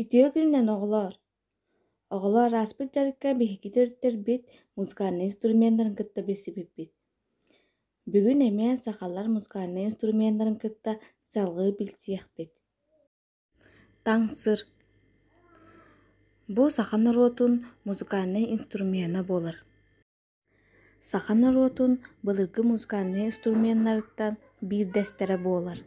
Үтүө күнүнэн, оҕолоор! Оҕолор, ааспыт дьарыкка биһиги төрүттэрбит музыкальнай инструменнарын кытта билсибиппит. Бүгүн эмиэ сахалар музыкальнай инструменнарын кытта салгыы билсиэхпит. Таҥсыр. Бу саха норуотун музыкальнай инструмена буолар. Саха норуотун былыргы музыкальнай инструменнарыттан биирдэстэрэ буолар.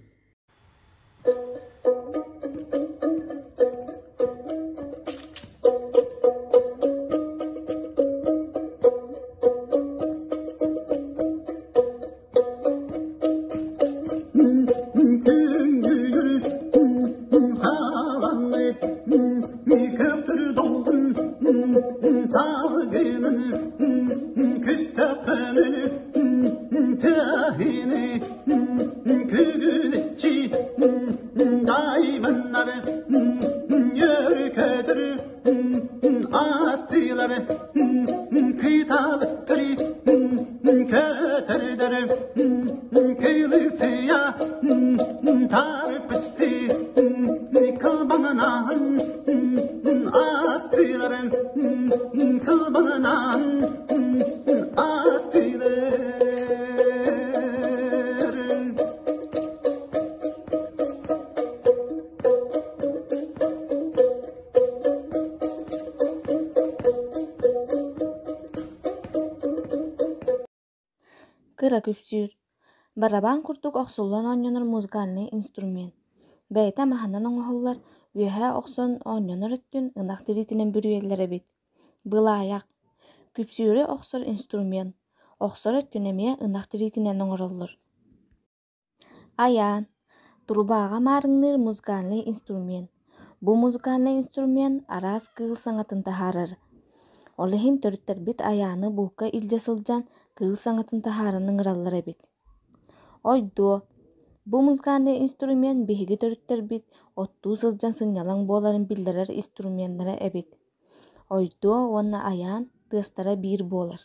Кыра күпсүүр, барабан курдук охсуллан оонньонор музыкальнай инструмент. Бэйэтэ маһынан оҥоһуллар, үөһэ охсон оонньонор өттүн ынах тириитинэн бүрүйэллэр эбит. Былаайах, күпсүүрү охсор инструмент, охсор өттүн эмиэ ынах тириитинэн оҥороллор. Айаан, трубаҕа маарыҥныыр музыкальнай инструмент. Бу музыкальнай инструмент араас кыыл саҥатын таһаарар. Ол иһин төрүттэрбит айааны булка илдьэ сылдьан кыыл саҥатын таһааран ыҥыраллар эбит. Ойдуо, бу музыкальнай инструмент биһиги төрүттэрбит оттуу сылдьан сынньалаҥ буоларын биллэрэр инструменнара эбит. Ойдуо уонна айаан тыастара биир буолар.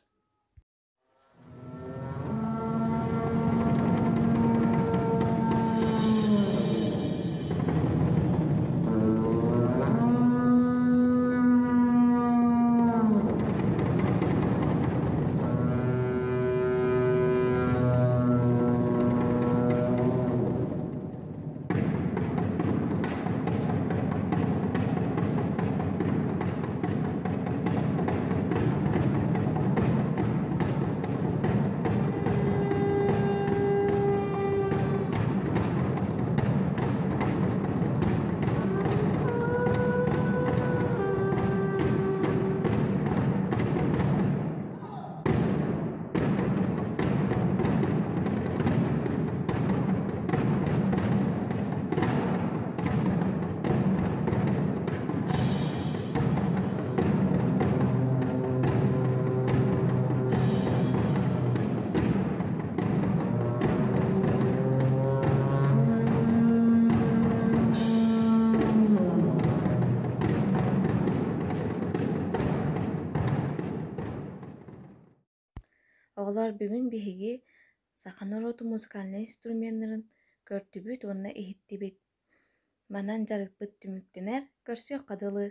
Оҕолор, бүгүн биһиги саха норуотун музыкальнай инструменнарын көрдүбүт уонна иһиттибит. Манан дьарыкпыт түмүктэнэр, көрсүөххэ дылы.